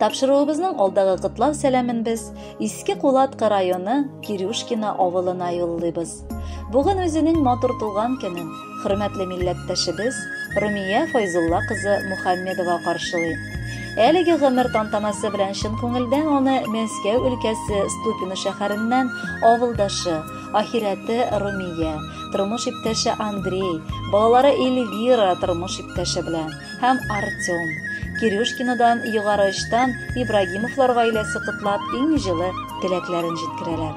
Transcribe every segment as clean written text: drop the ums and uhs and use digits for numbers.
Тапшыруыбызның алдагы котлау сәламен без Иске Кулаткы районы Кирюшкино авылына юллыйбыз. Бүген үзенең матур туган көнен хөрмәтле милләттәшебез Румия Файзулла кызы Мухаммедова каршылый. Әлеге гомер тантанасы белән чын күңелдән аны Мәскәү өлкәсе Ступино шәһәреннән авылдашы, ахирәте Румия, тормыш иптәше Андрей, балалары Эльвира тормыш иптәше белән һәм Артем, Кирюшкинодан Югары очтан Ибрагимовлар гаиләсе котлап иң җылы теләкләрен җиткерәләр.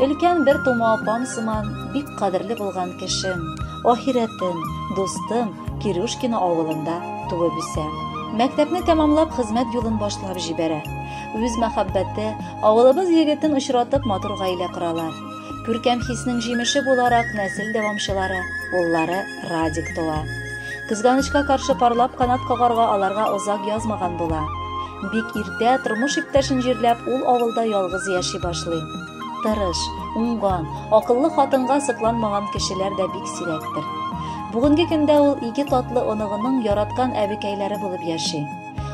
Өлкән бер тума апам сыман бик кадерле булган кешем, ахирәтем, дустым Кирюшкино авылында туып үсә. Мәктәпне тәмамлап хезмәт юлын башлап җибәрә. Үз мәхәббәте, авылыбыз егетен очратып матур гаилә коралар. Күркәм хиснең җимеше буларак нәсел дәвамчылары, уллары Радик туа. Кызганычка каршы парлап канат кагарга аларга озак язмаган була. Бик иртә тормыш иптәшен җирләп, ул авылда ялгыз яши башлый. Тырыш, уңган, акыллы хатынга сокланмаган кешеләр дә бик сирәктер. Бүгенге көндә ул ике татлы оныгының яраткан әбекәйләре булып яши.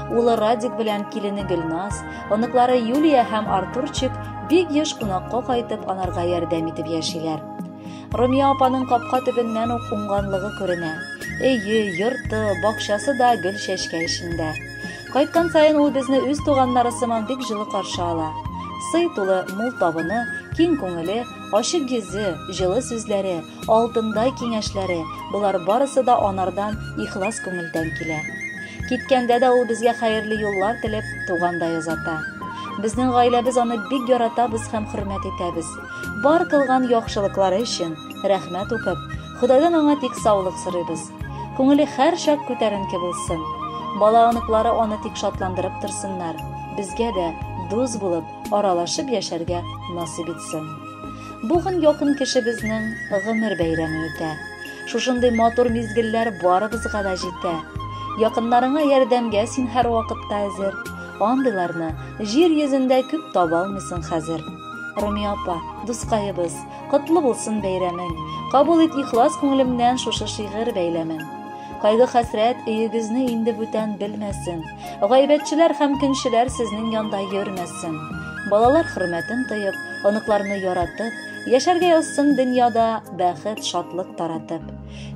Улы Радик белән килене Гөлназ, оныклары Юлия һәм Артурчик бик еш кунакка кайтып, анарга ярдәм итеп яшиләр. Румия апаның капка төбеннән үк уңганлыгы күренә. Өе, йорты, бакчасы да гөл чәчкә эчендә. Кайткан саен ул безне үз туганнары сыман бик җылы каршы ала. Сый тулы мул табыны, киң күңеле, ачык йөзе, җылы сүзләре, алтындай киңәшләре, болар барысы да анардан ихлас күңелдән килә. Киткәндә дә ул безгә хәерле юллар теләп, тугандай озата. Безнең гаиләбез аны бик яратабыз һәм хөрмәт итәбез. Бар кылган яхшылыклары өчен рәхмәт укып, Ходайдан аңа тик саулык сорыйбыз. Күңеле һәрчак күтәренке булсын. Бала оныклары аны тик шатландырып торсыннар. Безгә дә дус булып, аралашып яшәргә насыйп итсен. Бүген якын кешебезнең гомер бәйрәме үтә. Шушындый матур мизгелләр барыбызга да җитә. Якыннарыңа ярдәмгә син һәрвакытта әзер. Андыйларны җир йөзендә күп таба алмыйсың хәзер. Румия апа, дускаебыз, котлы булсын бәйрәмең. Кабул ит ихлас күңелемнән шушы шигырь бәйләмен. Кайгы-хәсрәт өегезне инде бүтән белмәсен. Гайбәтчеләр һәм көнчеләр сезнең янда йөрмәсен. Балалар хөрмәтен тоеп, оныкларны яратып, яшәргә язсын дөньяда бәхет, шатлык таратып.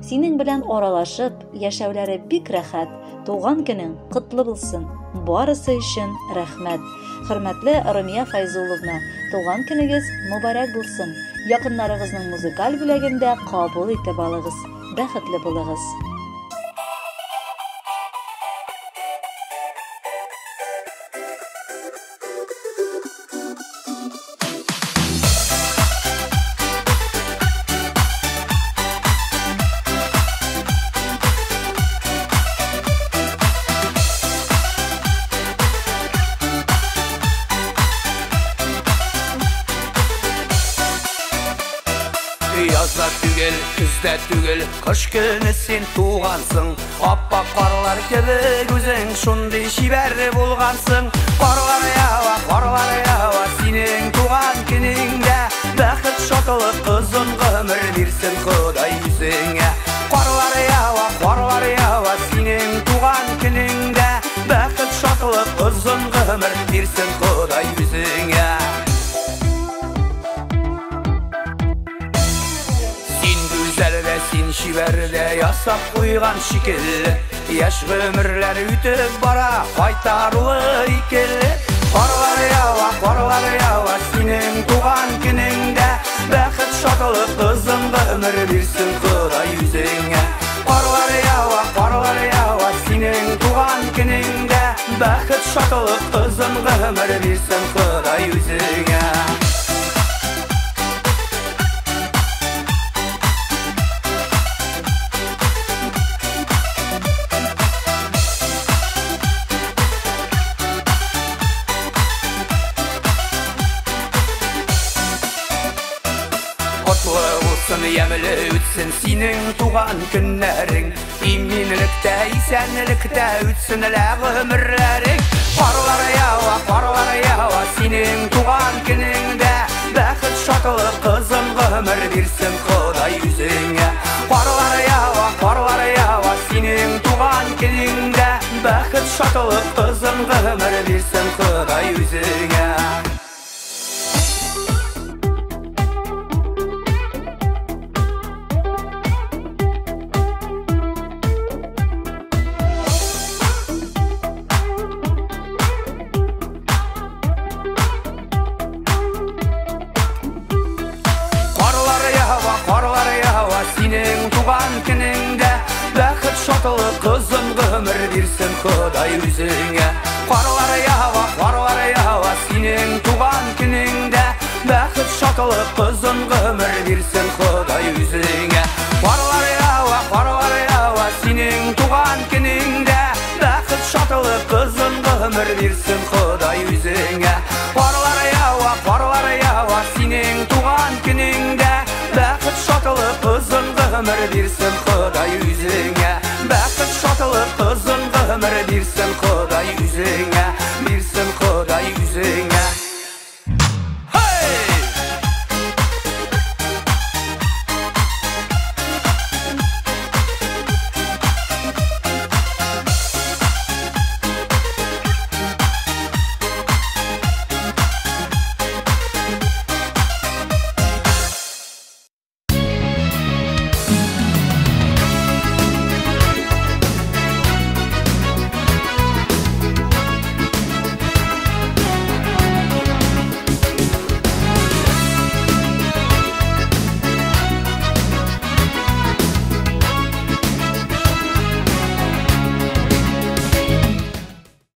Синең белән аралашып, яшәүләре бик рәхәт. Туган көнең котлы булсын. Барысы өчен рәхмәт. Хөрмәтле Румия Файзулловна, туган көнегез мөбарәк булсын. Якыннарыгызның музыкаль бүләген дә кабул итеп алыгыз. Бәхетле булыгыз. Язда түгел, көздә түгел, кыш көне син тугансың. Аппак карлар кебек үзең шундый чибәр булгансың. Карлар ява, карлар ява, синең туган көнеңдә. Бәхет, шатлык, озын гомер бирсен Ходай үзеңә. Карлар ява, карлар ява, синең туган көнеңдә. Бәхет, шатлык, озын гомер бирсен Ходай үзеңә. Син чибәр дә ясап куйган шикелле, яшь гомерләр үтеп бара, кайтаруы икеле. Карлар ява, карлар ява, синең туган көнеңдә. Бәхет, шатлык, озын гомер бирсен Ходай үзеңә. Карлар ява, карлар ява, синең туган көнеңдә. Бәхет, шатлык, озын гомер бирсен Ходай үзеңә. Котлы булсын, ямьле үтсен синең туган көннәрең. Иминлектә, исәнлектә үтсен лә гомерләрең. Карлар ява, карлар ява, синең туган көнеңдә. Бәхет, шатлык, озын гомер бирсен Ходай үзеңә. Карлар ява, карлар ява, синең туган көнеңдә. Бәхет, шатлык, озын гомер бирсен Ходай үзеңә. Карлар ява, синең туган көнеңдә, бәхет, шатлык, озын гомер бирсен Ходай үзеңә. Карлар ява, карлар ява, синең туган көнеңдә, бәхет, шатлык, озын гомер бирсен Ходай үзеңә. Карлар ява, карлар ява, синең туган көнеңдә, бәхет, шатлык, озын гомер бирсен Ходай үзеңә. Карлар ява, карлар ява, синең туган көнеңдә, бәхет, шатлык, озын гомер бирсен